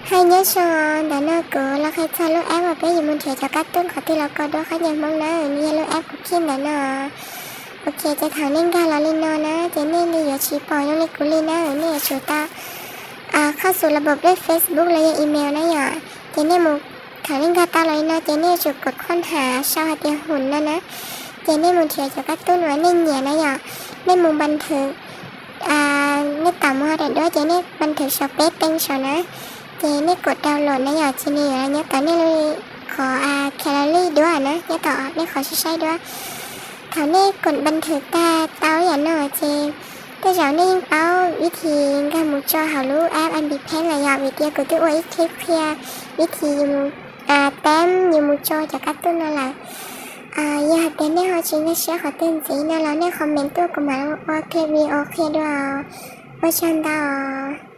Hais nyob zoo, ntawm no kuv los qhia txog lub app uas peb yuav mus nrhiav cov kab tub qhov twg los kho duab qhab ncaws Hmoob na, nws yog lub app Cooking ntawm no. Ok, ces thaum nej nkag los li no na, ces nej li yuav tsis pom zoo li kuv li na, nej yuav tsum tau khoj xus los pab peb Facebook los yog email na yom. Ces nej mus, thaum nej nkag tau los li no ces nej yuav tsum kod khooj hav sau hais tias hum no na. Ces nej mus nrhiav cov kab tub uas nej nyiam na yom. Nej mus npas thwm, nej tam mus ho daim duab ces nej npas thwm saum peb teev saum na. Ces nej kod download na yom, ces nws yuav los nyob tom nej lub, qhov calorie duab na, nyob tom nej qhov saib saib duab. Thaum nej kod npas thwm tag tau yam no ces tej zaum nej yeej paub vib thib nkag mus tso hauv lub app Ambi Paint lawm yom, vim tias kuv twb ua ib clip qhia vib thib yus mus, teeb yus mus tso cov kab tub no lawm. Yog hais tias nej ho tsis nkag siab qhov twg ntxiv no los nej comment tuaj kuv mam ua clip video qhia dua. Ua tsaug ntau.